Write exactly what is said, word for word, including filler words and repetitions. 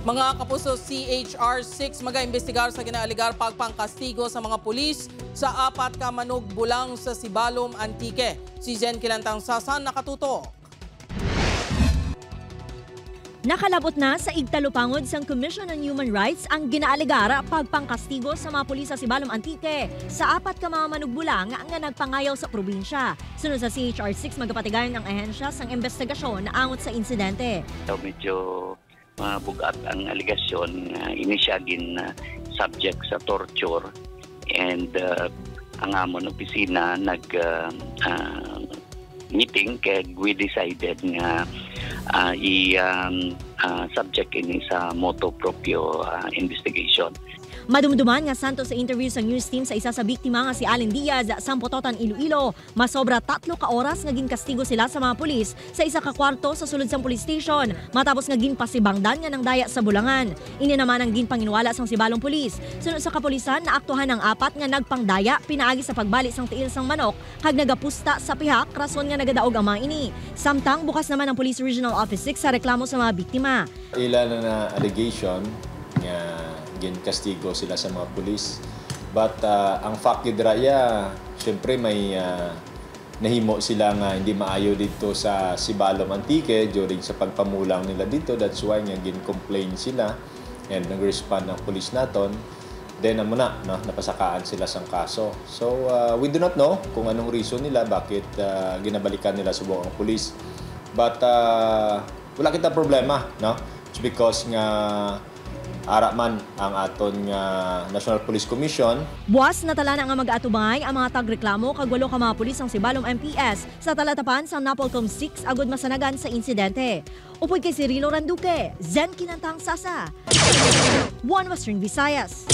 Mga kapuso, C H R six magaimbestigar sa ginaalegar pagpangkastigo sa mga pulis sa apat ka manugbulang sa Sibalom, Antique. Si Zen Kilantang Sasan nakatutok. Nakalabot na sa igtalupangod sang Commission on Human Rights ang ginaalegar pagpangkastigo sa mga pulis sa Sibalom, Antique sa apat ka mga manugbulang nga nagpangayaw sa probinsya. Sunod sa C H R six, magapatigayon ang ahensya sang imbestigasyon angot sa insidente. So, medyo mabugat ang alegasyon nga ini siya gin ah, subject sa torture and ah, ang amon opisina nag ah, ah, meeting kag we decided nga ah, i um, ah, subject ini sa motu proprio ah, investigation. Madumduman nga santo sa interview sa news team sa isa sa biktima nga si Allen Diaz sa Pototan, Iloilo, masobra tatlo ka oras nga ginkastigo sila sa mga pulis sa isa ka kwarto sa sulod sang police station matapos nga ginpasibangdan nga nangdaya sa bulangan. Ini naman ang ginpanginwala sang Sibalom Police. Suno sa kapulisan, naaktuhan ang apat nga nagpangdaya pinaagi sa pagbali sang tiil sang manok kag nagapusta sa pihak, rason nga nagadaog ang mga ini. Samtang bukas naman ang Police Regional Office six sa reklamo sa mga biktima. Ila na na allegation nga ginkastigo sila sa mga pulis. But ah, ang fact gid ra iya, syempre may ah, nahimo sila nga hindi maayo didto sa Sibalom, Antique during sa pagpamulang nila didto. That's why nga gin-complain sila and nag-respond ang pulis naton. Then amo na, no, napasakaan sila sang kaso. So ah, we do not know kung anong reason nila bakit ah, ginabalikan nila subong ang pulis. But ah, wala kita problema, no? It's because nga ara man ang aton nga National Police Commission. Buas natala na nga mag-atubangay ang mga tagreklamo kag walo ka mga pulis sang Sibalom M P S sa talatapan sang Napolcom six agud masanagan sa insidente. Upod kay Cirilo Randuque, Zen Kinantang Sasa, One Western Visayas.